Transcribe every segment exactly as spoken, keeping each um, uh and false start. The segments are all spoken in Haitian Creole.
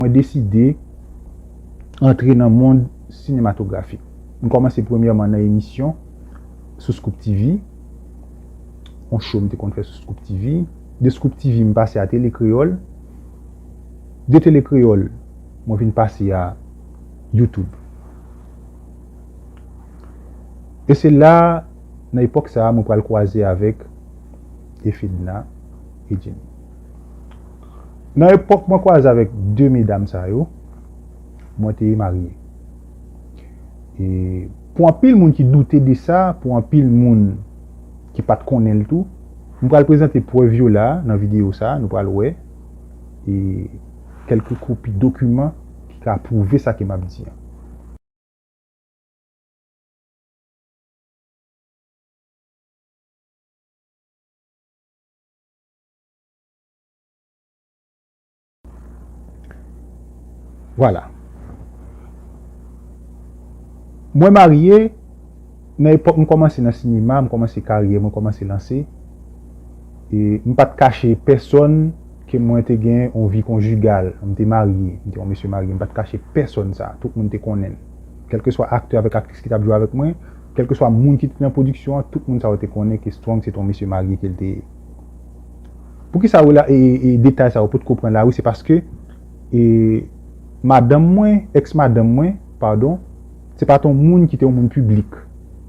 mwen deside antre nan mond sinematografik. M kòmanse premyèman nan emisyon sou Scoop T V, yon show m te konn fè sou Scoop T V. De Scoop T V, m pase a Tele Kreyòl. De Tele Kreyòl, mwen vin pase a YouTube. E se la, nan epòk sa a, mwen pral kwaze avèk e Fedna e Jenny. Nan epòk mwen kwaze avèk de medam sa yo, mwen te marye. E pou anpil moun ki doute de sa, pou anpil moun ki pa t konnen l tou, m pral prezante prèv yo la nan videyo sa a, nou pral wè e kèlke kopi dokiman ki ka pwouve sa ke m ap di an. Vwala. Mwen marye, nan epòk m kòmanse nan sinema, m kòmanse karyè, mwen kòmanse lanse. E m pa t kache pèsòn ke mwen te gen yon vi konjigal. M te marye, m te yon mesye marye. M pa t kache pèsòn sa. Tout moun te konnen l. Kèlkeswa aktè avèk aktris ki t ap jwe avèk mwen, kèlkeswa moun ki te nan pwodiksyon an, tout moun sa yo te konnen ke Strong se te yon mesye marye ke l te ye. Poukisa rela-, e, e, e detay sa yo potko pran lari, se paske, e, madanm mwen, èks madanm mwen, padon, se pa t yon moun ki te yon moun piblik.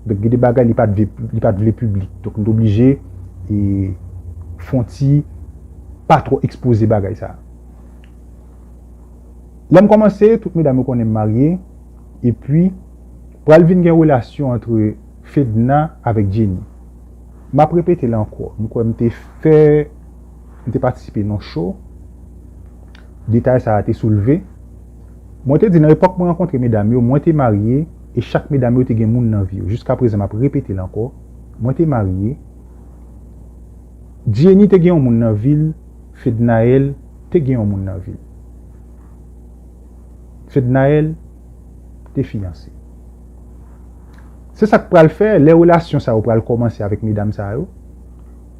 Donk, gen de bagay li pa t vle, li pa t vle piblik. Donk, m te oblije, e, fè yon ti pa twò ekspoze bagay sa. Lè m kòmanse, tout medam yo konnen m marye, epi pral vin gen relasyon ant Fedna avèk Jenny. M ap repete l ankò, m kwè m te fè, m te patisipe nan show, detay sa a te soulve. Mwen te di nan epòk mwen rankontre medam yo, mwen te marye, e chak medam yo te gen moun nan vi yo. Jiskaprezan, m ap repete l ankò, mwen te marye, Jenny te gen yon moun nan vi l, Fednaelle te gen yon moun nan vi l. Fednaelle te fiyanse. Se sa k pral fè, lè relasyon sa yo pral kòmanse avèk medam sa yo,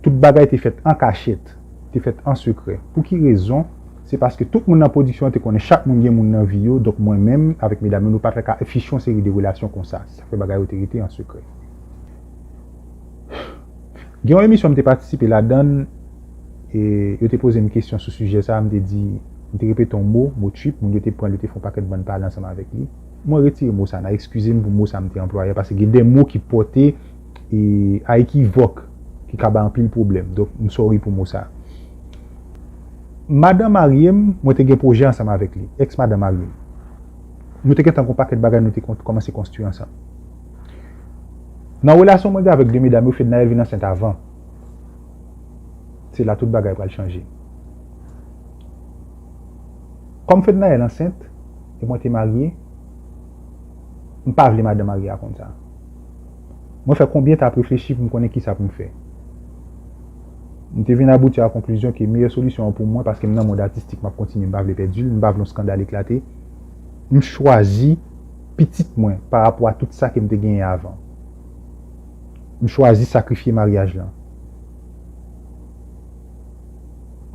tout bagay te fèt an kachèt, te fèt an sekrè. Pou ki rezon? Se paske tout moun nan pwodiksyon an te konnen chak moun gen moun nan vi yo, donk mwen menm avèk medam yo, nou pa t ka afiche yon seri de relasyon konsa. Se sa k fè bagay yo te rete an sekrè. Gen yon emisyon m te patisipe ladan l, e yo te poze m kesyon sou sijè sa a, m te di, m te repete yon mo, mo trip, moun yo te pran l, yo te fè yon pakèt bann pale ansanm avèk li. Mwen retire mo sa, n a eskize m pou mo sa m te anplwaye a, paske gen de mo ki pòte, e, a ekivòk, ki ka bay anpil pwoblèm. Donk, m sòri pou mo sa. Madan marye m, mwen te gen pwojè ansanm avèk li, èks madan marye m. Nou te gentan gen yon pakèt bagay nou te kon-, kòmanse konstwi ansanm. Nan relasyon mwen gen avèk de medam yo, Fednaelle vin ansent avan. Se la tout bagay pral chanje. Kòm Fednaelle ansent, e mwen te marye, m pa vle madan marye a konn sa. Mwen fè konbyen etap reflechi pou m konnen kisa pou m fè. M te vin abouti a konklizyon ke meyè solisyon an pou mwen, paske m nan mond atistik, m ap kontinye, m pa vle pèdi l, m pa vle yon eskandal eklate. M chwazi pitit mwen pa rapò a tout sa ke m te genyen avan. M chwazi sakrifye maryaj lan.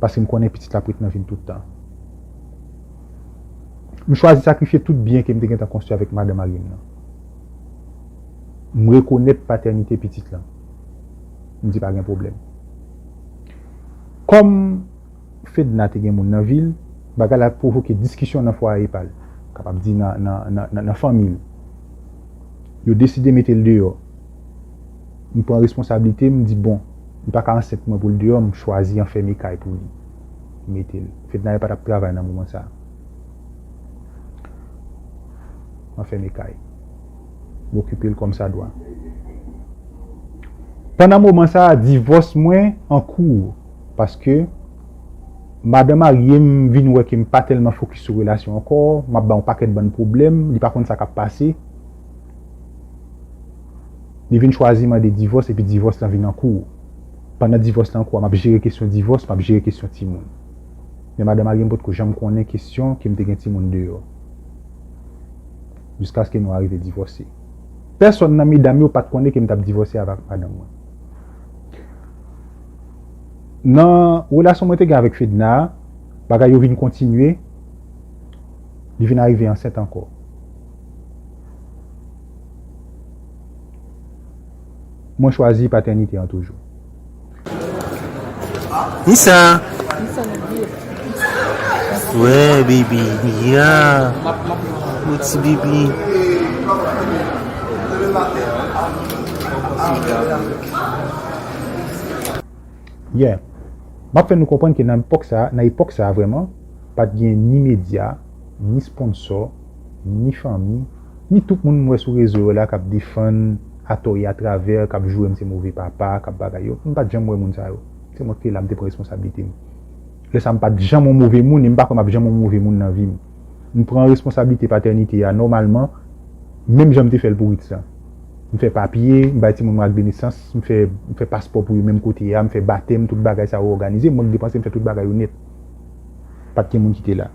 Paske m konnen pitit la ap ret nan vi m tout tan. M chwazi sakrifye tout byen ke m te gentan konstwi avèk madan marye m nan. M rekonèt patènite pitit lan. M di pa gen pwoblèm. Kòm Fedna te gen moun nan vi l, bagay la pwovoke diskisyon nan fwaye pa l. Kapab di nan, nan, nan, nan, nan fanmi l. Yo deside mete l deyò. M pran responsablite, m di, bon, li pa ka ansent mwen pou l deyò, m chwazi anfème kay pou li. M mete l. Fednaelle pa t ap travay nan moman sa a. Anfème kay. M okipe l kòmsadwa. Pandan moman sa a, divòs mwen an kou, paske madan marye m vin wè ke m pa tèlman fokis sou relasyon ankò, m ap bay yon pakèt bann pwoblèm, li pa konn sa k ap pase. Li vin chwazi mande divòs, epi divòs lan vin an kou. Pandan divòs lan an kou a, m ap jere kesyon divòs, m ap jere kesyon timoun. Men madan marye m potko janm konnen kesyon ke m te gen timoun deyò. Jiskaske nou arive divòse. Pèsòn nan medam yo pa t konnen ke m t ap divòse avèk madanm mwen. Nan relasyon mwen te gen avèk Fedna a, bagay yo vin kontinye. Li vin arive ansent ankò. Mwen chwazi patènite an toujou. Nisa. Wè, baby. Ya. Mon ti baby. Yeah. M ap fè nou konprann ke nan epòk sa, nan epòk sa vrèman, pa t gen ni medya, ni sponsò, ni fanmi, ni tout moun m wè sou rezo yo la k ap defann atò e atravè, k ap joure m se move papa, k ap bagay yo. M pa t janm wè moun sa yo. Se mwen ki te la, m te pran responsablite m. Lè sa, m pa t janm yon move moun e m pa kwè m ap janm yon move moun nan vi m. M pran responsablite patènite a nòmalman, menm jan m te fè l pou Ritz lan. M fè papye, m bay timoun mwen ak de nesans, m fè, m fè paspò pou yo menm kote a, m fè batèm, tout bagay sa yo òganize, mwen k depanse, m fè tout bagay yo nèt. Pa t gen moun ki te la.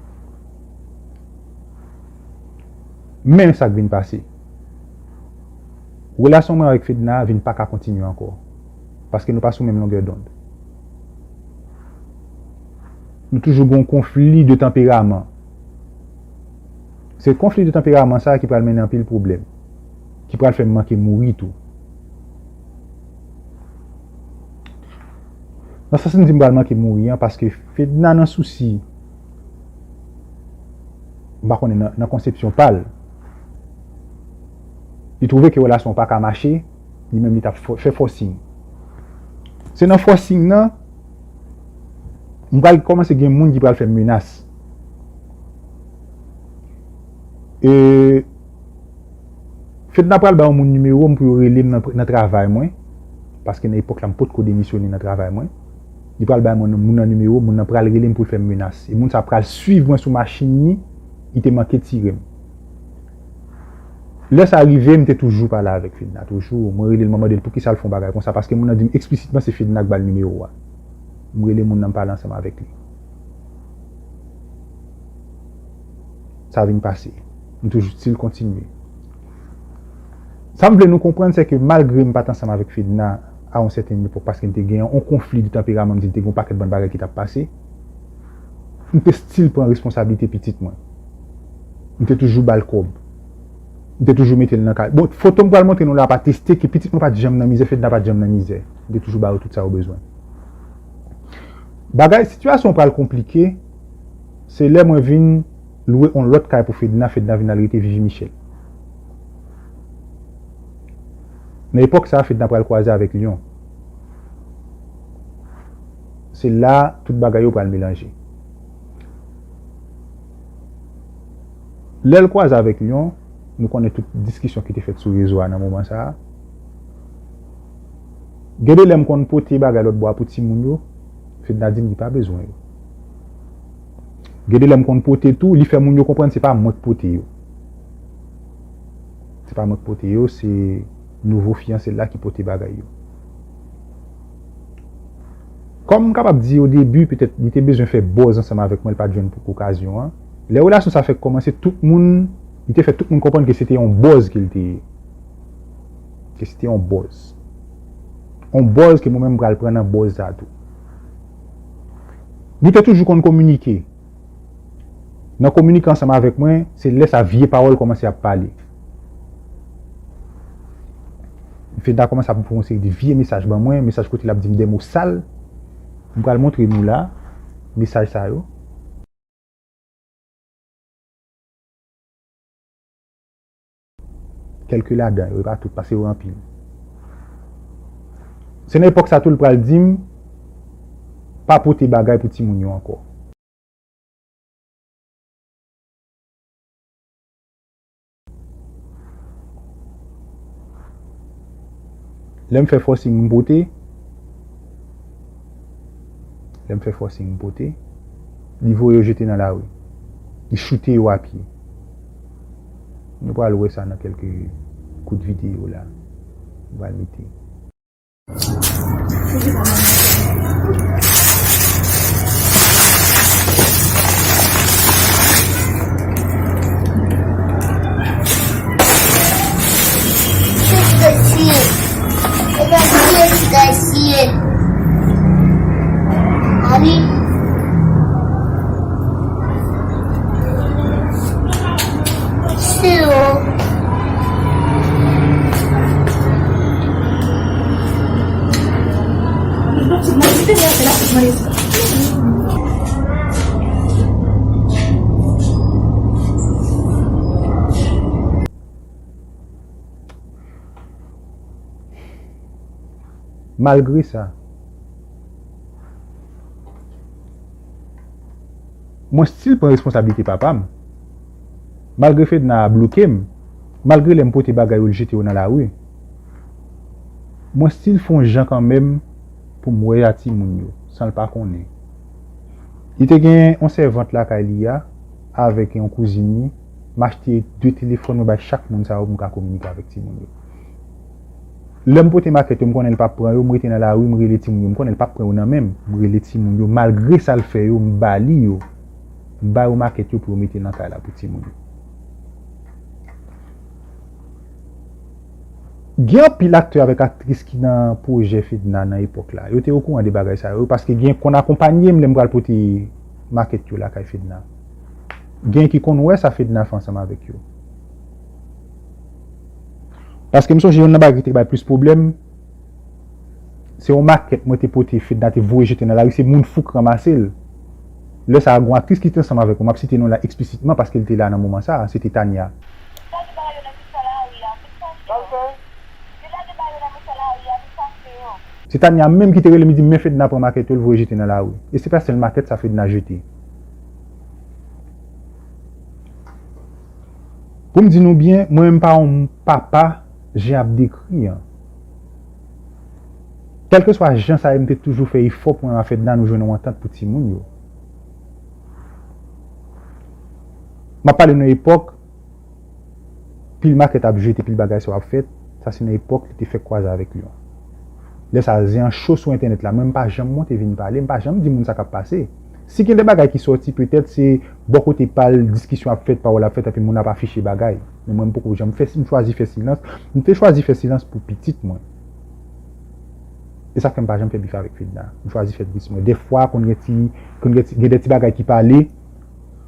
Men sa k vin pase. Relasyon mwen avèk Fedna vin pa ka kontinye ankò. Paske nou pa sou menm longè dond. Nou toujou gen yon konfli de tanperaman. Se konfli de tanperaman sa a ki pral mennen anpil pwoblèm, ki pral fè m manke mouri tou. Nan sans m di m pral manke mouri an, paske Fedna nan sousi, m pa konnen nan, nan konsepsyon pa l, li twouve ke relasyon an pa ka mache, li menm li t ap fò-, fè fòsing. Se nan fòsing nan, m pral kòmanse gen moun ki pral fè m menas. E, Fedna pral ba yon moun nimewo m pou yo rele m nan, nan travay mwen, paske nan epòk la m potko demisyone nan travay mwen. Li pral bay mwen moun nan nimewo, moun nan pral rele m pou l fè m menas. E moun sa pral swiv mwen sou machin li, li te manke tire m. Lè sa rive, m te toujou pale avèk Fedna, toujou. Mwen rele l, mwen mande l poukisa l fè yon bagay konsa, paske moun nan di m eksplisitman se Fedna k ba l nimewo a. M rele moun nan, m pale ansanm avèk li. Sa vin pase. M toujou still kontinye. Sa m vle nou konprann, se ke malgre m pa t ansanm avèk Fedna a yon sèten epòk, paske m te gen yon konfli de tanperaman, m di m te gen yon pakèt bann bagay ki t ap pase, m te still pran responsablite pitit mwen. M te toujou ba l kòb. M te toujou mete l nan kay. Bon, foto m pral montre nou la pa teste ke pitit mwen pa t janm nan mizè, Fedna pa t janm nan mizè. M te toujou ba yo tout sa yo bezwen. Bagay, sitiyasyon pral konplike, se lè mwen vin lwe yon lòt kay pou Fedna, Fedna vin al rete Vivi Michel. Nan epòk sa a, Fedna pral kwaze avèk Lyon. Se la tout bagay yo pral melanje. Lè l kwaze avèk Lyon, nou konnen tout diskisyon ki te fèt sou rezo a nan moman sa a. Gen de lè m konn pote bagay lòt bò a pou timoun yo, Fedna di m li pa bezwen yo. Gen de lè m konn pote tou, li fè moun yo konprann se pa mwen k pote yo. Se pa mwen k pote yo, se nouvo fiyanse l la ki pote bagay yo. Kòm m kapab di o debi, petèt li te bezwen fè buzz ansanm avèk mwen, li pa t jwenn pou okazyon an. Lè relasyon sa fèk kòmanse, tout moun, li te fè tout moun konprann ke se te yon buzz ke l te ye. Ke se te yon buzz. Yon buzz ke mwen menm m pral pran nan buzz sa tou. Nou te toujou konn kominike. Nan kominike ansanm avèk mwen, se lè sa vye pawòl kòmanse ap pale. Fedna kòmanse ap voye yon seri de vye mesaj ban mwen, mesaj kote l ap di m de mo sal. M pral montre nou la, mesaj sa yo. Kèlke ladan yo, e pa tout, paske yo anpil. Se nan epòk sa tou l pral di m, pa pote bagay pou timoun yo ankò. Lè m fè fòsing m pote, lè m fè fòsing m pote, li voye yo jete nan lari. Li choute yo a pye. Nou pral wè sa nan kèlke kout videyo la. Nou pral mete. Malgre sa, mwen still pran responsablite papa m. Malgre Fedna bloke m, malgre lè m pote bagay yo, l jete yo nan lari, mwen still fè yon jan kanmenm pou m wè a timoun yo, san l pa konnen. Li te gen yon sèvant lakay li a, avèk yon kouzin li, m achte de telefòn, mwen bay chak moun sa yo pou m ka kominike avèk timoun yo. Lè m pote makèt yo, m konnen l p ap pran yo, m rete nan lari, m rele timoun yo, m konnen l p ap pran yo nan men m, m rele timoun yo, malgre sa l fè yo, m ba li yo, m ba yo makèt yo pou yo mete nan kay la pou timoun yo. Gen anpil aktè avèk aktris ki nan pwojè Fedna nan epòk la. Yo te okouran de bagay sa yo, paske gen konn akonpanye m lè m pral pote makèt yo lakay Fedna. Gen ki konn wè sa Fedna fè ansanm avèk yo. Paske m sonje youn nan bagay ki te bay plis pwoblèm, se yon makèt mwen te pote, Fedna te voye jete nan lari, se moun fouk ranmase l. Lè sa a, gon aktris ki te ansanm avèk mwen, m ap site non la eksplisitman paske l te la nan moman sa a, se te Tania. Se Tania menm ki te rele m, li di m, "Men Fedna pran makèt yo, l voye jete nan lari." E se pa sèl makèt sa Fedna jete. Pou m di nou byen, mwen menm pa yon papa jan ap dekri an. Kèlkeswa jan sa ye, m te toujou fè efò pou mwen ak Fedna nou jwenn yon antant pou timoun yo. M ap pale nan epòk pil makèt ap jete, pil bagay sa yo ap fèt, sa se nan epòk li te fèk kwaze avèk Lyon. Lè sa a, zen an cho sou entènèt la, mwen m pa janm monte vin pale, m pa janm di moun sa k ap pase. Si gen de bagay ki sòti, petèt se bò kote pa l, diskisyon ap fèt, pawòl ap fèt, epi moun ap afiche bagay. Men mwen m poko janm fè, m chwazi fè silans. M te chwazi fè silans pou pitit mwen. E sa k fè m pa janm fè bif avèk Fedna. M chwazi fè bif mwen. Dèfwa, konn gen ti, konn gen ti, gen de ti bagay ki pale,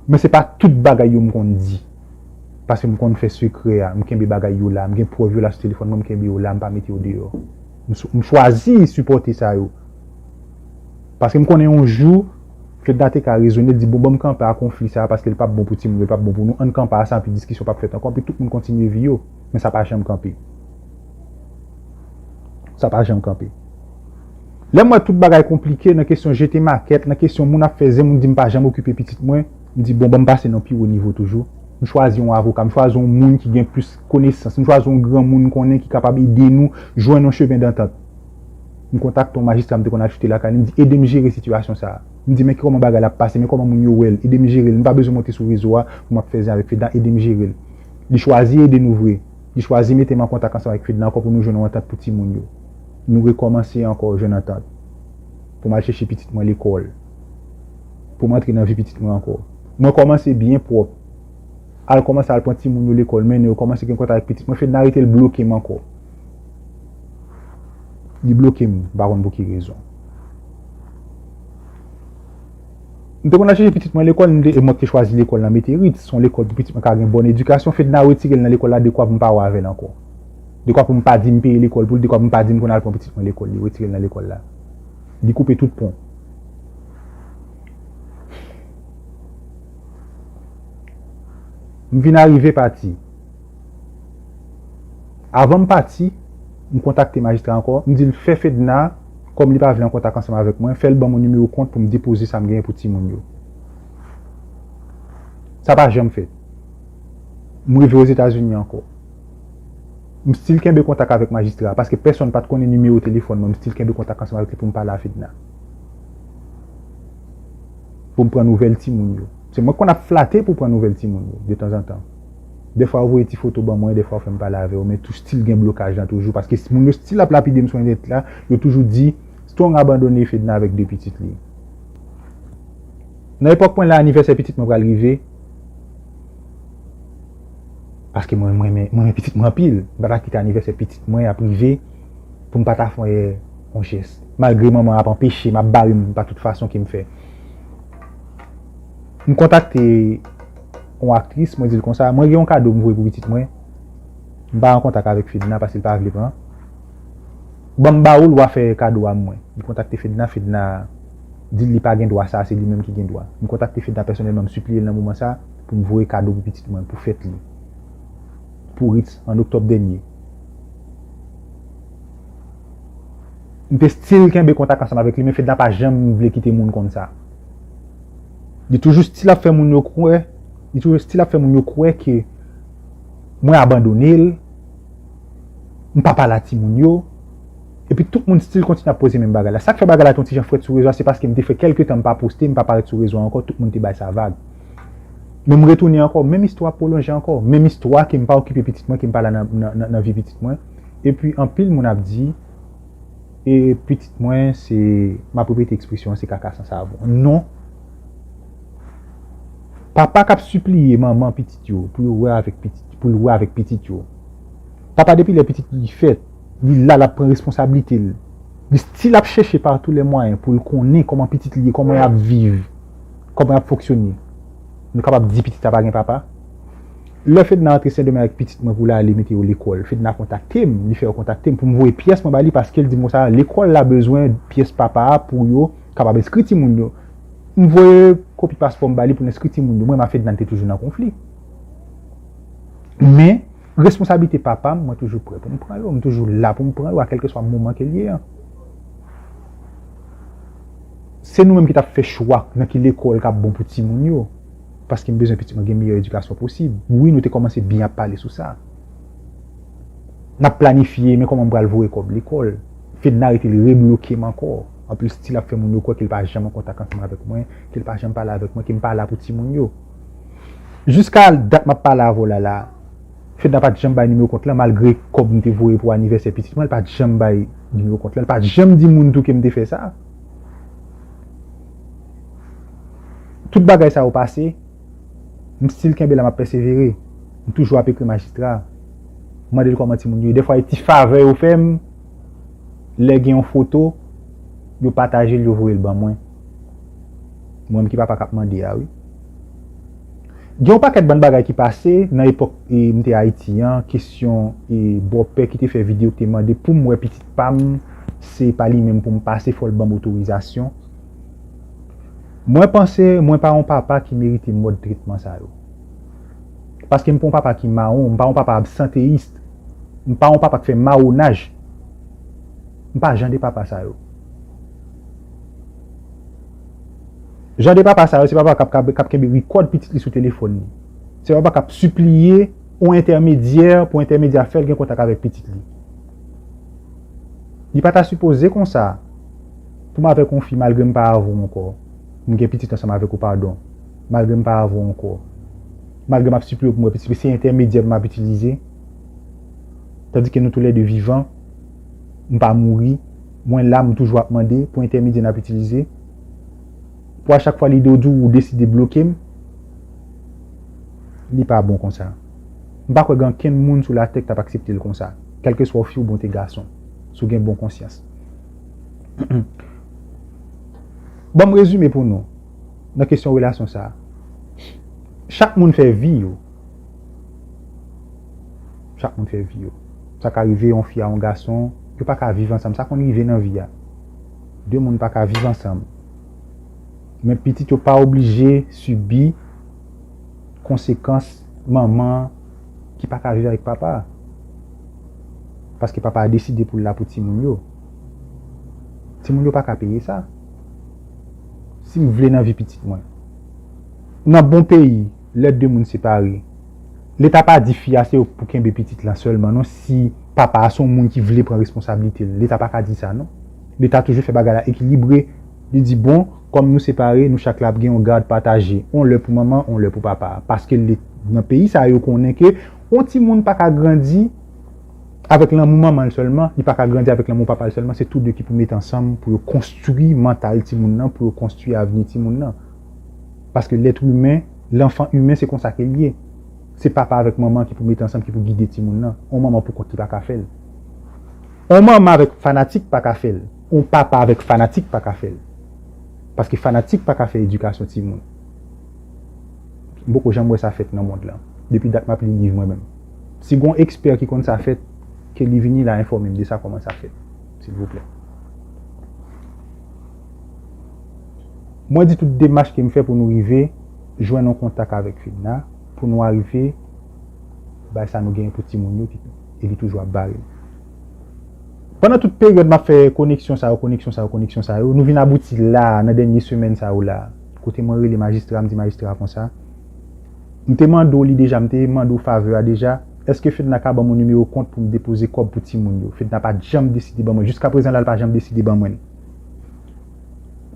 men se pa tout bagay yo m konn di. Paske m konn fè sekrè a, m kenbe bagay yo la, m gen prèv yo la sou telefòn mwen, m kenbe yo la, m pa mete yo deyò. M, m chwazi sipòte sa yo. Paske m konnen yon jou, Fedna te ka rezone, l di, "Bon, ban m kanpe a konfli sa a, paske l p ap bon pou timoun yo, l p ap bon pou nou. Ann kanpe a sa, anpi diskisyon p ap fèt ankò, anpi tout moun kontinye vi yo." Men sa pa janm kanpe. Sa pa janm kanpe. Lè m wè tout bagay konplike nan kesyon jete makèt, nan kesyon moun ap fè zen, moun di m pa janm okipe pitit mwen, m di, "Bon, ban m pase nan pi wo nivo toujou." M chwazi yon avoka, m chwazi yon moun ki gen plis konesans, m chwazi yon granmoun m konnen ki kapab ede nou jwenn yon chemen dantant. M kontakte yon majistra m te konn al choute lakay li, m di, "Ede m jere sitiyasyon sa a." M di, "Men kòman bagay la ap pase, men kòman moun yo wè l, ede m jere l, m pa bezwen monte sou rezo a pou m ap fè zen avèk Fedna, ede m jere l." Li chwazi ede nou vre. Li chwazi mete m an kontak ansanm avèk Fedna ankò pou nou jwenn yon antant pou timoun yo. Nou rekòmanse ankò jwenn antant. Pou m al chèche pitit mwen lekòl. Pou m antre nan vi pitit mwen ankò. Mwen kòmanse byen pwòp. Al kòmanse al pran timoun yo lekòl, mennen yo, kòmanse gen kontak ak pitit mwen. Fedna rete l bloke m ankò. Li bloke m, m pa konn pou ki rezon. M te konn al chèche pitit mwen lekòl, m te, e mwen ki te chwazi lekòl nan Meterit, se yon lekòl pou pitit mwen ka gen bòn edikasyon. Fedna retire l nan lekòl la, dekwa pou m pa wè avè l ankò. Dekwa pou m pa di m peye lekòl pou l, dekwa pou m pa di m konn al pran pitit mwen lekòl, li retire l nan lekòl la. Li koupe tout pon. M vin arive pati. Avan m pati, m kontakte majistra ankò, m di l fè Fedna, kòm li pa vle an kontak ansanm avèk mwen, fè l ban m yon nimewo kont pou m depoze sa m genyen pou timoun yo. Sa pa janm fèt. M rive Ozetazini ankò. M still kenbe kontak avèk majistra a, paske pèsonn pa t konnen nimewo telefòn mwen, m still kenbe kontak ansanm avèk li pou m pale a Fedna. Pou m pran nouvèl timoun yo. Se mwen k konn ap flate pou pran nouvèl timoun yo, detanzantan. Dèfwa yo voye ti foto ban mwen, dèfwa yo fè m pale avè yo, men tou still gen blokaj lan toujou, paske moun yo still ap lapide m sou entènèt la, yo toujou di, Strong abandone Fedna avèk de pitit li. Nan epòk mwen la, anivèsè pitit mwen pral rive, paske mwen, mwen renmen, mwen renmen pitit mwen anpil. M pa ta kite anivèsè pitit mwen ap rive pou m pa ta fè yon jès. Malgre manman ap anpeche m, ap bare m pa tout fason ke m fè. M kontakte yon aktris, mwen di l konsa, mwen gen yon kado m voye pou pitit mwen. M pa an kontak avèk Fedna paske l pa vle pran. Ban m ba ou l, w a fè kado a mwen. Li kontakte Fedna, Fedna di l li pa gen dwa sa, se li menm ki gen dwa. M kontakte Fedna pèsonèlman, m sipliye l nan moman sa pou m voye kado pou pitit mwen, pou fèt li. Pou Ritz, an oktòb dènye. M te still kenbe kontak ansanm avèk li, men Fedna pa janm vle kite moun konn sa. Li toujou still ap fè moun yo kwè, li toujou still ap fè moun yo kwè ke mwen abandone l, m pa pale a timoun yo, epi tout moun still kontinye ap poze menm bagay la. Sa k fè bagay la te yon ti jan frèt sou rezo a, se paske m te fè kèlke tan m pa poste, m pa parèt sou rezo a ankò, tout moun te bay sa vag. Men m retounen ankò, menm istwa ap pwolonje ankò, menm istwa ke m pa okipe pitit mwen, ke m pa la nan, nan, nan, nan vi pitit mwen. Epi anpil moun ap di, e pitit mwen, se, m ap repete ekspresyon an, se kaka san savon. Non. Papa k ap sipliye manman pitit yo pou yo wè avèk pitit, pou l wè avèk pitit yo. Papa depi lè pitit li fèt, li la, l ap pran responsablite l. Li still ap chèche par tous les moyens pou l konnen kòman pitit li ye, kòman y ap viv, kòman y ap fonksyone. Nou kapab di pitit sa pa gen papa? Lè Fedna antre Sendomeng avèk pitit mwen pou l ale mete yo lekòl, Fedna kontakte m, li fè yo kontakte m pou m voye pyès mwen ba li paske l di m konsa, lekòl la bezwen pyès papa a pou yo kapab enskri timoun yo. M voye kopi paspò m ba li pou l enskri timoun yo. Mwen m ak Fedna n te toujou nan konfli. Men, responsablite papa m, mwen toujou prè pou m pran yo, m toujou la pou m pran yo, a kèlkeswa moman ke l ye an. Se nou menm ki t ap fè chwa nan ki lekòl k ap bon pou timoun yo. Paske m bezwen pitit mwen gen meyè edikasyon posib. Wi, nou te kòmanse byen ap pale sou sa. N ap planifye, men kòman m pral voye kòb lekòl. Fedna rete l rebloke m ankò. Anpil still ap fè moun yo kwè ke l pa janm an kontak ansanm avèk mwen, ke l pa janm pale avèk mwen, ke m pa la pou timoun yo. Jiska dat m ap pale avè w la la, Fedna pa t janm bay nimewo kont lan, malgre kòb m te voye pou anivèsè pitit mwen, l pa t janm bay nimewo kont lan. L pa t janm di moun tou ke m te fè sa. Tout bagay sa yo pase, m still kenbe la, m ap pèsevere. M toujou ap ekri majistra. M mande l kòman timoun yo ye. Dèfwa, e ti favè yo fè m, lè gen yon foto, yo pataje l, yo voye l ban mwen. Mwen menm ki papa k ap mande a, wi. Gen yon pakèt bann bagay ki pase nan epòk, e, m te Ayiti an, kesyon, e, bòpè ki te fè videyo ki te mande pou m wè pitit pa m, se pa li menm pou m pase, fò l ban m otorizasyon. Mwen panse mwen pa yon papa ki merite mòd tretman sa yo. Paske m pa yon papa ki mawon, m pa yon papa absanteyis, m pa yon papa k fè mawonaj. M pa jan de papa sa yo. Jan de papa sa yo, se papa k ap, k ap, k ap kenbe rikòd pitit li sou telefòn li. Se papa k ap sipliye yon entèmedyè pou entèmedyè a fè l gen kontak avèk pitit li. Li pa ta sipoze konsa. Pou m avèk yon fi, malgre m pa avè w ankò, m gen pitit ansanm avèk ou, padon. Malgre m pa avè w ankò, malgre m ap sipliye w pou m wè pitit, se entèmedyè m ap itilize. Tandike nou toulède vivan, m pa mouri, mwen la, m toujou ap mande pou entèmedyè n ap itilize. Pou a chak fwa li do di w, ou deside bloke m, li pa bon konsa. M pa kwè gen ankenn moun sou latè k t ap aksepte l konsa, kèlkeswa w fi oubyen w te gason, si w gen bon konsyans. Ban m rezime pou nou, nan kesyon relasyon sa a. Chak moun fè vi yo. Chak moun fè vi yo. Sa ka rive yon fi a yon gason, yo pa ka viv ansanm. Sa konn rive nan vi a. De moun pa ka viv ansanm. Men pitit yo pa oblije sibi konsekans manman ki pa ka viv avèk papa. Paske papa a deside pou l la pou timoun yo. Timoun yo pa ka peye sa. Si m vle nan vi pitit mwen. Nan bon peyi, lè de moun separe, Leta pa di fi a se pou kenbe pitit lan sèlman, non. Si papa a se yon moun ki vle pran responsablite l, Leta pa ka di sa, non. Leta toujou fè bagay la ekilibre. Li di, bon, kòm nou separe, nou chak la ap gen yon gad pataje. On lè pou manman, on lè pou papa a. Paske le-, nan peyi sa, yo konnen ke yon timoun pa ka grandi avèk lanmou manman l sèlman, li pa ka grandi avèk lanmou papa l sèlman, se tou de ki pou mete ansanm pou yo konstwi mantal timoun nan, pou yo konstwi avni timoun nan. Paske lèt imen, lanfan imen, se konsa ke l ye. Se papa avèk manman ki pou mete ansanm, ki pou gide timoun nan. On manman pou kont li pa ka fè l. On manman avèk fanatik pa ka fè l. On papa avèk fanatik pa ka fè l. Paske fanatik pa ka fè edikasyon timoun. M poko janm wè sa fèt nan mond lan. Depi dat m ap li liv mwen menm. Si gon ekspè ki konn sa fèt, ke li vini la enfòme m de sa kòman sa fèt. Silvouplè. Mwen di tout demach ke m fè pou nou rive jwenn yon kontak avèk Fedna, pou nou arive bay sa nou genyen pou timoun yo, ki, e li toujou ap bare m. Pandan tout peryòd m ap fè koneksyon sa yo, koneksyon sa yo, koneksyon sa yo, nou vin abouti la, nan dènye semèn sa yo la, kote mwen rele majistra, m di majistra konsa, m te mande w li deja, m te mande w favè a deja, èske Fedna ka ban mwen nimewo kont pou m depoze kòb pou timoun yo? Fedna pa t janm deside ban mwen, jiska prezan la, l pa janm deside ban mwen l.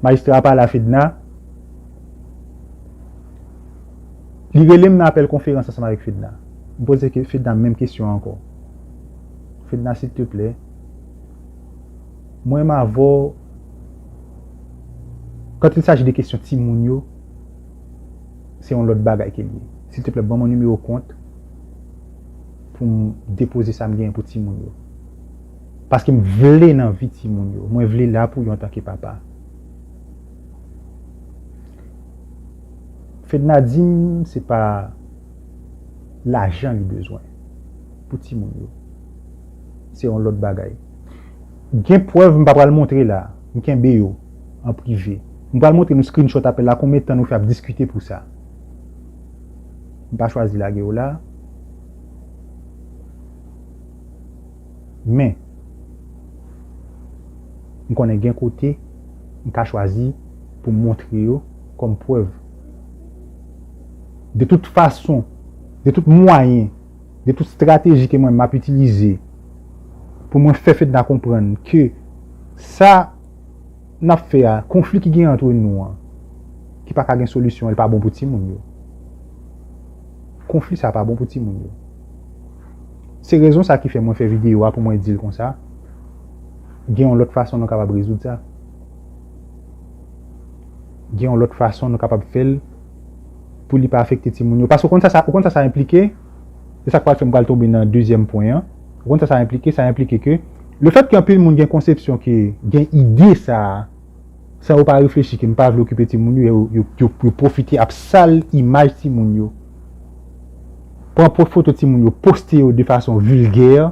Majistra a pale a Fedna. Li rele m nan apèl konferans ansanm avèk Fedna. M poze ke-, Fedna menm kesyon an ankò. Fedna, silteplè, mwen m avè w, quand il s'agit de kesyon timoun yo, se yon lòt bagay ke l ye. Silteplè, ban mwen nimewo kont pou m depoze sa m genyen pou timoun yo. Paske m vle nan vi timoun yo. Mwen vle la pou yo antanke papa. Fedna di m se pa lajan li bezwen pou timoun yo. Se yon lòt bagay. Gen prèv m pa pral montre la. M kenbe yo an prive. M pral montre nou screenshot apèl la, konbyen tan nou fè ap diskite pou sa. M pa chwazi lage yo la. Men, m konnen gen kote m ka chwazi pou m montre yo kòm prèv. De tout fason, de tout mwayen, de tout estrateji ke mwen m ap itilize pou mwen fè Fedna konprann ke sa n ap fè a, konfli ki gen ant nou an, ki pa ka gen solisyon, li pa bon pou timoun yo. Konfli sa pa bon pou timoun yo. Se rezon sa ki fè mwen fè videyo a pou mwen di l konsa. Gen yon lòt fason nou kapab rezoud sa. Gen yon lòt fason nou kapab fè l pou li pa afekte timoun yo. Paske ou konn sa, sa, ou konn sa, sa enplike? E sa k pral fè m pral tonbe nan dezyèm pwen an. Ou konn sa, sa enplike? Sa enplike ke lefètke anpil moun gen konsepsyon ke gen ide sa a, san yo pa reflechi ke m pa vle okipe timoun yo, yo, yo, yo, yo pwofite ap sal imaj timoun yo. Pran po-, foto timoun yo, poste yo de fason vilgè,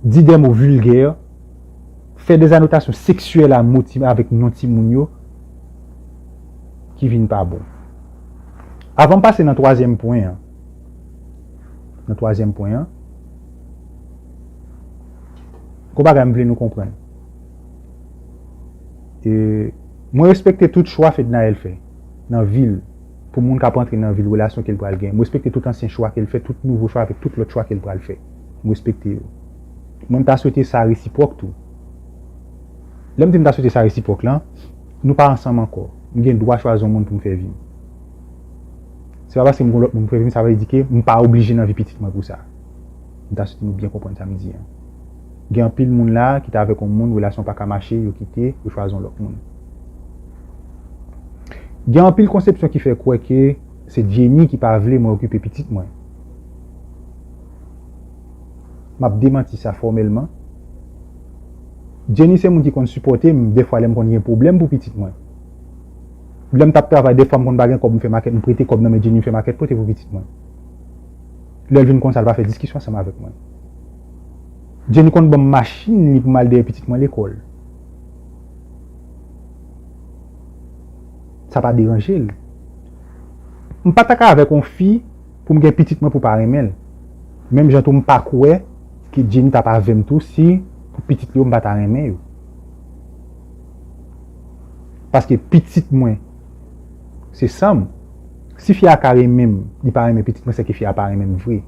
di de mo vilgè, fè de anotasyon seksyèl a mo ti-, avèk non timoun yo, ki vin pa bon. Avan m pase nan twazyèm pwen an, nan twazyèm pwen an, gon bagay m vle nou konprann. E, mwen respekte tout chwa Fednaelle fè nan vi l, pou moun k ap antre nan vi l, relasyon ke l pral gen. Mwen respekte tout ansyen chwa ke l fè, tout nouvo chwa avèk tout lòt chwa ke l pral fè. Mwen respekte yo. Mwen, m ta swete sa resipwòk tou. Lè m di m ta swete sa resipwòk lan, nou pa ansanm ankò. M gen dwa chwazi yon moun pou m fè vi m. Se pa paske m gen lòt moun pou m fè vi m, sa vle di ke m pa oblije nan vi pitit mwen pou sa. M ta swete nou byen konprann sa m di an. Gen anpil moun la ki te avèk yon moun, relasyon pa ka mache, yo kite, yo chwazi yon lòt moun. Gen anpil konsepsyon ki fè kwè ke se Jenny ki pa vle mwen okipe pitit mwen. M ap demanti sa fòmèlman. Jenny se moun ki konn sipòte m, defwa lè m konn gen pwoblèm pou pitit mwen. Lè m t ap travay, defwa m konn pa gen kòb, m fè makèt, m prete kòb nan men Jenny, m fè makèt pote pou pitit mwen. Lè l vin konsa, l pa fè diskisyon ansanm avèk mwen. Jenny konn ban m machin li pou m al dèyè pitit mwen lekòl. Sa pa deranje l. M pa ta ka avèk yon fi pou m gen pitit mwen pou pa renmen l. Menm jan tou m pa kwè ke Jenny t ap avè m tou si pou pitit li yo m pa ta renmen yo. Paske pitit mwen se san m. Si fi a ka renmen m, li pa renmen pitit mwen, sèke fi a pa renmen m vre.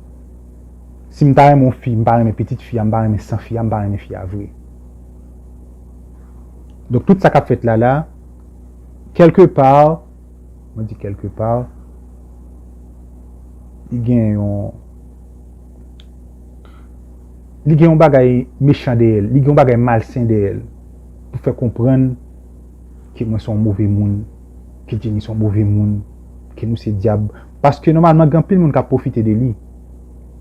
Si m ta renmen yon fi, m pa renmen pitit fi a, m pa renmen san fi a, m pa renmen fi a vre. Donk tout sa k ap fèt la la, kèlke pa, mwen di kèlke pa, li gen yon, li gen yon bagay mechan dèyè l, li gen yon bagay malsen dèyè l, pou fè konprann ke mwen se yon move moun, ke Jenny se yon move moun, ke nou se dyab. Paske nòmalman, gen anpil moun k ap pwofite de li.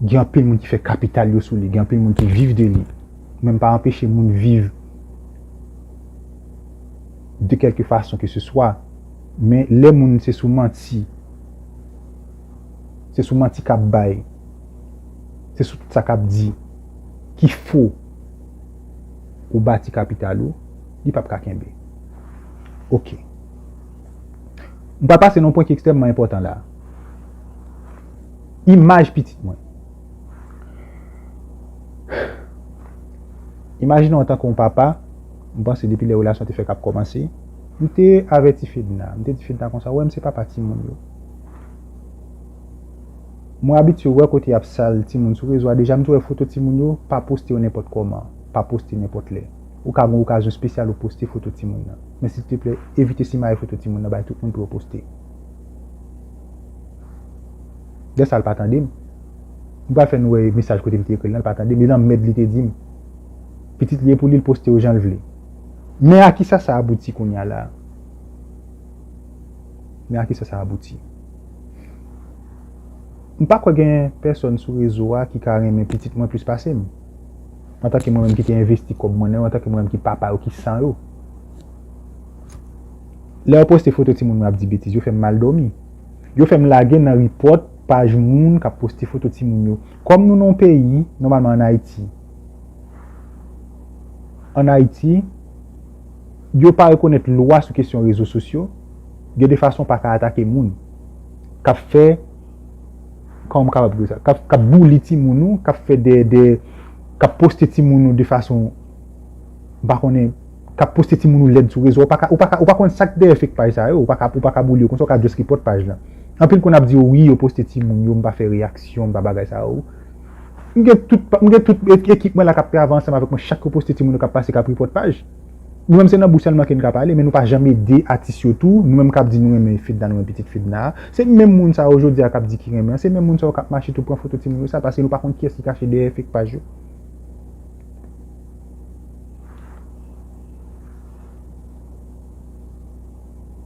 Gen anpil moun ki fè kapital yo sou li, gen anpil moun ki viv de li. Men m pa anpeche moun viv de kèlke fason ke se swa. Men lè moun se sou manti, se sou manti k ap bay, se sou tout sa k ap di, ki fo, ou bati kapital ou, li p ap ka kenbe. Oke. M pral pase nan yon pwen ki ekstrèmman enpòtan la. Imaj pitit mwen. Imajine w antanke yon papa, m panse depi lè relasyon te fèk ap kòmanse, m te avèti Fedna, m te di Fedna konsa, wè m se papa timoun yo. Mwen abitye wè kote y ap sal timoun sou rezo a, deja m te wè foto timoun yo, pa poste yo nenpòt kòman, pa poste nenpòt lè. Ou ka gen yon okazyon espesyal ou poste foto timoun nan. Men silteplè, evite simaye foto timoun nan bay tout moun pou yo poste. Lè sa l pa tande m. M pral fè nou wè mesaj kote m te ekri l lan, l pa tande m. E lanmèd li te di m. Pitit li e pou li, l poste yo jan l vle. Men a kisa sa abouti kounye a la? Men a kisa sa abouti? M pa kwè gen pèsòn sou rezo a ki ka renmen pitit mwen plis pase m. Antanke mwen menm ki te envesti kòb mwen nan yo, antanke mwen menm ki papa yo, ki san yo. Lè yo poste foto timoun mwen ap di betiz, yo fè m mal dòmi. Yo fè m lage nan ripòt paj moun k ap poste foto timoun yo. Kòm nou nan yon peyi, nòmalman ann Ayiti, ann Ayiti, yo pa rekonèt lwa sou kesyon rezo sosyo, gen de fason w pa ka atake moun k ap fè, kòman m kapab di sa, k ap, k ap bouli timoun ou, k ap fè de, de, k ap poste timoun ou de fason, m pa konnen, k ap poste timoun ou lèd sou rezo, ou pa ka, ou pa ka, ou pa konn sa k dèyè fake paj sa yo, ou pa ka, ou pa ka bouli yo konsa, ou ka just report paj lan. Anpil konn ap di yo, wi, yo poste timoun yo, m pa fè reyaksyon, m pa bagay sa yo. M gen tout, m gen tout e-, ekip mwen la k ap travay ansanm avèk mwen, chak yo poste timoun yo k ap pase, k ap report paj. Nou menm se nan bouch sèlman ke n ka pale, men nou pa janm ede atis yo tou, nou menm k ap di nou renmen Fedna, nou renmen pitit Fedna a. Se menm moun sa yo jodi a k ap di ki renmen an, se menm moun sa yo k ap mache tou pran foto timoun yo sa, paske nou pa konn kiyès ki kache dèyè fake paj yo.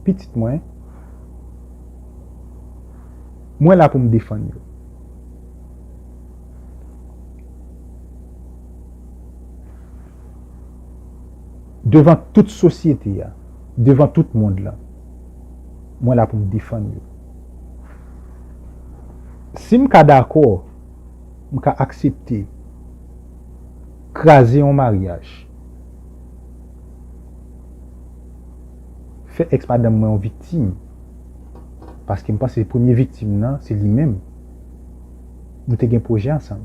Pitit mwen, mwen la pou m defann yo. Devan tout sosyete a, devan tout mond lan, mwen la pou m defann yo. Si m ka dakò, m ka aksepte kraze yon maryaj, fè èks madanm mwen yon viktim, paske m panse premye viktim nan, se li menm. Nou te gen pwojè ansanm.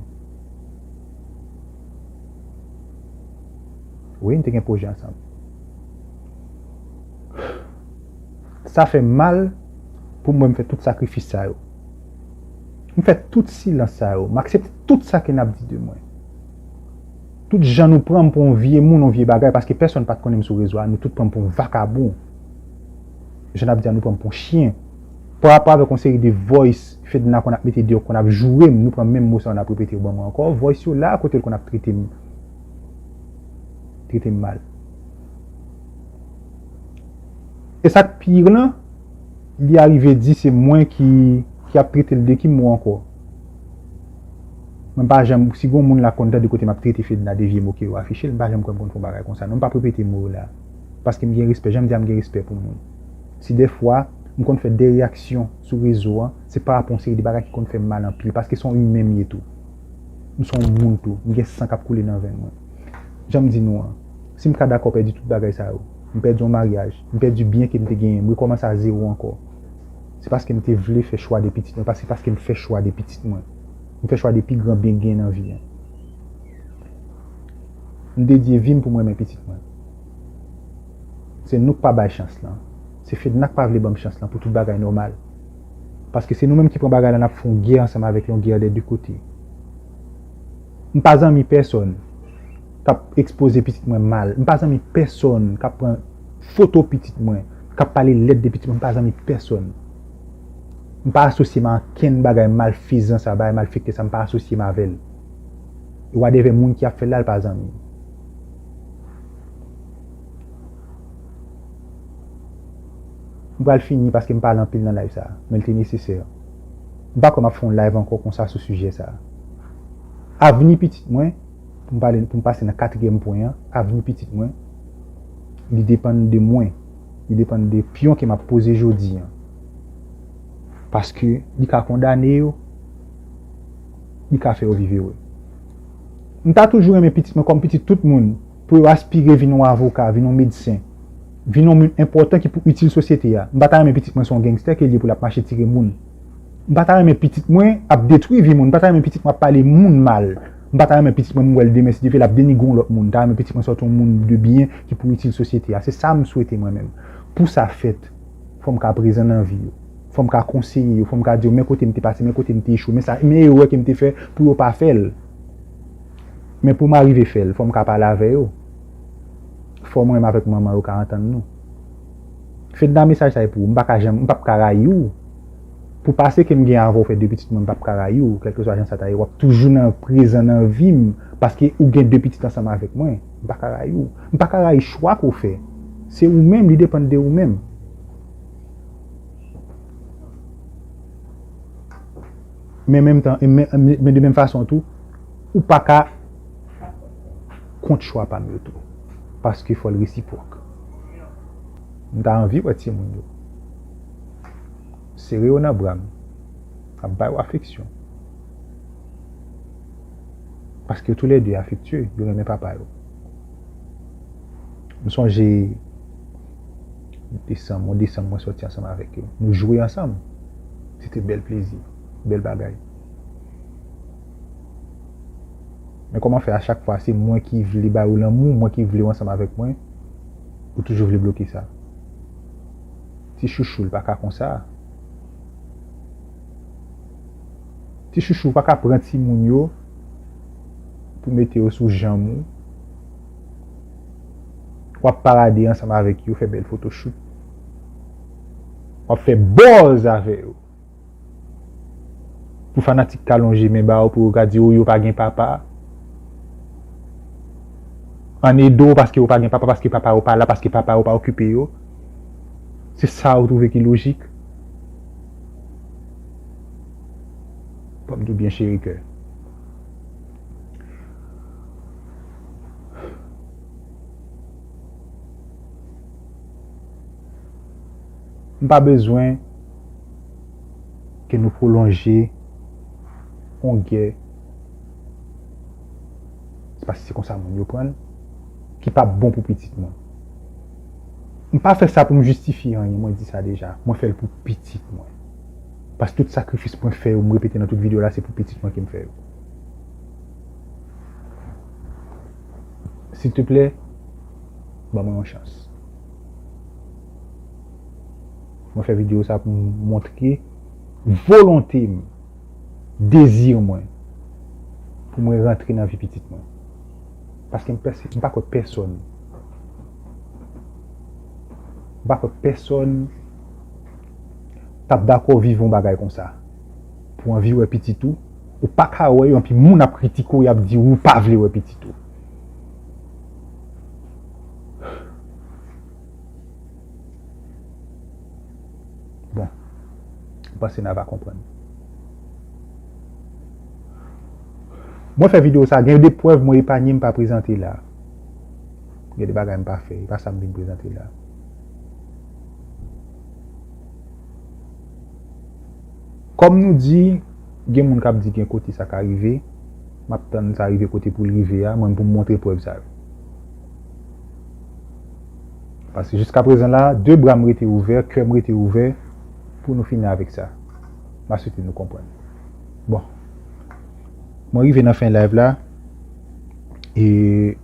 Wi, nou te gen pwojè ansanm. Sa fè m mal pou m wè m fè tout sakrifis sa yo. M fè tout silans sa yo. M aksepte tout sa ke n ap di de mwen. Tout jan nou pran m pou yon vye moun, yon vye bagay, paske pèsonn pa t konnen m sou rezo a, nou tout pran m pou yon vakabon. Jan n ap di a, nou pran m pou yon chyen. Pa rapò avèk yon seri de voice Fedna konn ap mete deyò, konn ap joure m, nou pran menm mo sa yo, n ap repete yo ban mwen ankò. Voice yo la, kote l konn ap trete m, trete m mal. E sa k pi lan, li arive di se mwen ki, ki ap trete l de ki mo ankò. Mwen pa janm, si gon moun la konn tande kote m ap trete Fedna de vye mo ke yo afiche l, m pa janm kwè m konn fè yon bagay konsa. Non, m p ap repete mo yo la. Paske m gen respè, jan m di a, m gen respè pou moun. Si dèfwa, m konn fè de reyaksyon sou rezo an, se pa rapò yon seri de bagay ki konn fè m mal anpil, paske se yon imen m ye tou. M se yon moun tou, m gen san k ap koule nan venn mwen. Jan m di nou an, si m ka dakò pèdi tout bagay sa yo, m pèdi yon maryaj, m pèdi byen ke m te genyen, m rekòmanse a zewo ankò, se paske m te vle fè chwa de pitit mwen, pa se paske m fè chwa de pitit mwen. M fè chwa de pi gran byen k genyen nan vi an. M dedye vi m pou m renmen pitit mwen. Se nou k pa bay chans lan. Se Fedna k pa vle ban m chans lan pou tout bagay nòmal. Paske se nou menm ki pran bagay la, n ap fè yon gè ansanm avèk l, yon gè dè de kote. M pa zanmi pèsonn k ap ekspoze pitit mwen mal. M pa zanmi pèsonn k ap pran foto pitit mwen, k ap pale lèd de pitit mwen. M pa zanmi pèsonn. M pa asosye m a ankenn bagay malfezan sa, bagay malfektè sa, m pa asosye m avè l. E wadèvè moun ki ap fè l la, l pa zanmi m. M pral fini paske m pale anpil nan live sa, men l te nesesè. M pa kwè m ap fè yon live ankò konsa sou sijè sa. Avni pitit mwen, pou m pale, pou m pase nan katriyèm pwen an, avni pitit mwen, li depann de mwen. Li depann de pyon ke m ap poze jodi an. Paske li ka kondane yo, li ka fè yo viv ere. M ta toujou renmen pitit mwen kòm pitit tout moun, pou yo aspire vin yon avoka, vin yon medsen, vin yon moun enpòtan ki pou itil sosyete a. M pa ta renmen pitit mwen se yon gangstè ke l ye pou l ap mache tire moun. M pa ta renmen pitit mwen ap detwi vi moun. M pa ta renmen pitit mwen ap pale moun mal. M pa ta renmen pitit mwen m wè l demen si Dye vle l ap denigre yon lòt moun. M ta renmen pitit mwen sòti yon moun de byen ki pou itil sosyete a. Se sa m swete mwen menm. Pou sa fèt, fò m ka prezan nan vi yo. Fò m ka konseye yo. Fò m ka di yo men kote m te pase, men kote m te echwe, men sa, men erè ke m te fè pou yo pa fè l. Men pou m arive fè l, fò m ka pale avè yo. Fò mwen menm avèk manman yo ka antann nou. Fedna, mesaj sa e pou ou. M pa ka janm, m p ap ka rayi w. Pou pase ke m gen avè w fè de pitit mwen, m p ap ka rayi w. Kèlkeswa jan sa ta ye, w ap toujou nan prezan nan vi m. Paske ou gen de pitit ansanm avèk mwen. M pa ka rayi w. M pa ka rayi chwa ke w fè. Se ou menm, li depann de ou menm. Men menm tan, men, men, men de menm fason tou, ou pa ka kont chwa pa m yo tou. Paske fò l resipwòk. M ta anvi wè timoun yo. Sere yo nan bra m. Ap ba yo afeksyon. Paske yo toulède afektye, yo renmen papa yo. M sonje desanm, yon desanm mwen sòti ansanm avèk yo. Nou jwe ansanm. Se te bèl plezi, bèl bagay. Men kòman fè a chak fwa se mwen ki vle ba yo lanmou, mwen ki vle yo ansanm avèk mwen, ou toujou vle bloke sa? Ti chouchou, l pa ka konsa. Ti chouchou, ou pa ka pran timoun yo pou mete yo sou janm ou. W ap parade ansanm avèk yo, fè bèl fotochout. W ap fè buzz avè yo. Pou fanatik ka lonje men ba yo, pou yo ka di, "O, yo pa gen papa." Ann ede w paske yo pa gen papa, paske papa yo pa la, paske papa yo pa okipe yo. Se sa ou twouve ki lojik? Ban m di w byen, cheri kè. M pa bezwen ke nou pwolonje yon gè. Se paske se konsa moun yo pran l, ki p ap bon pou pitit mwen. M pa fè sa pou m jistifye anyen, mwen di sa deja. Mwen fè l pou pitit mwen. Paske tout sakrifis mwen fè yo, m repete nan tout videyo la, se pou pitit mwen ke m fè yo. Silteplè, ban mwen yon chans. Mwen fè videyo sa pou m montre volonte m, dezi mwen, pou mwen rantre nan vi pitit mwen. Paske m pèse-, m pa kwè pèsonn, m pa kwè pèsonn t ap dakò viv yon bagay konsa. Pou anvi wè pitit ou, ou pa ka wè yo, anpi moun ap kritike w, y ap di ou pa vle wè pitit ou. Bon, m panse n a va konprann. Mwen fè videyo sa, gen de prèv mwen epanye, m pa prezante la. Gen de bagay m pa fè, e pa sa m vin prezante la. Kòm nou di, gen moun k ap di gen kote sa ka rive, m ap tann sa rive kote pou l rive a, mwen pou m montre prèv sa yo. Paske jiskaprezan la, de bra m rete ouvè, kè m rete ouvè, pou nou fini avèk sa. M a swete nou konprann. Bon. Mwen rive nan fen live la. E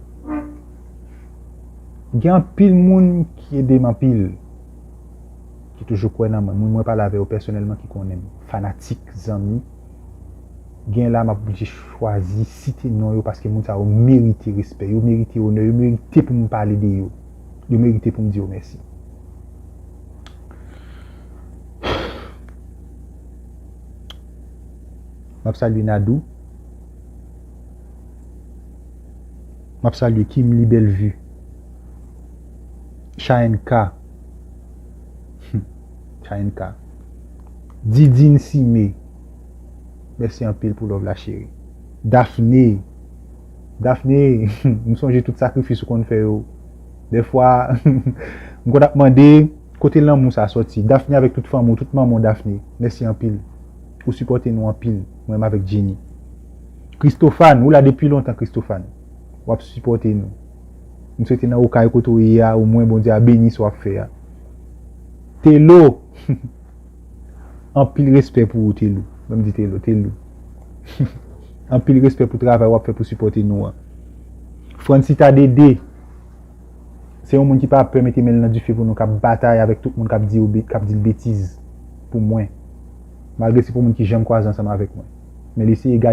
gen anpil moun ki ede m anpil, ki toujou kwè nan mwen. Moun mwen pale avè yo pèsonèlman ki konnen m. Fanatik, zanmi. Gen la m ap oblije chwazi site non yo paske moun sa yo merite respè, yo merite onè, yo merite pou m pale de yo. Yo merite pou m di yo mèsi. M ap salye Nadou. M ap salye Kimly Bellevue. Chayenka. Chayenka. Didine Simé. Mèsi anpil pou love la, cheri. Daphné. Daphné, m sonje tout sakrifis ou konn fè yo. Dèfwa, M konn ap mande kote lanmou sa sòti. Daphné avèk tout fanmi w, tout manman w Daphné. Mèsi anpil. Ou sipòte nou anpil. Mwen menm avèk Jenny. Christophane, ou la depi lontan Christophane. W ap sipòte nou. M swete nan ou kay kote w ye a, omwen Bondye a beni sa w ap fè a. Telo, anpil respè pou ou Telo. Ban m di Telo, Telo. Anpil respè pou travay w ap fè pou sipòte nou an. Francita Dede, se yon moun ki pa ap pè mete men l nan dife pou nou, k ap batay avèk tout moun k ap di, k ap di l betiz pou mwen. Malgre se pou moun ki janm kwaze ansanm avèk mwen. Men l eseye gade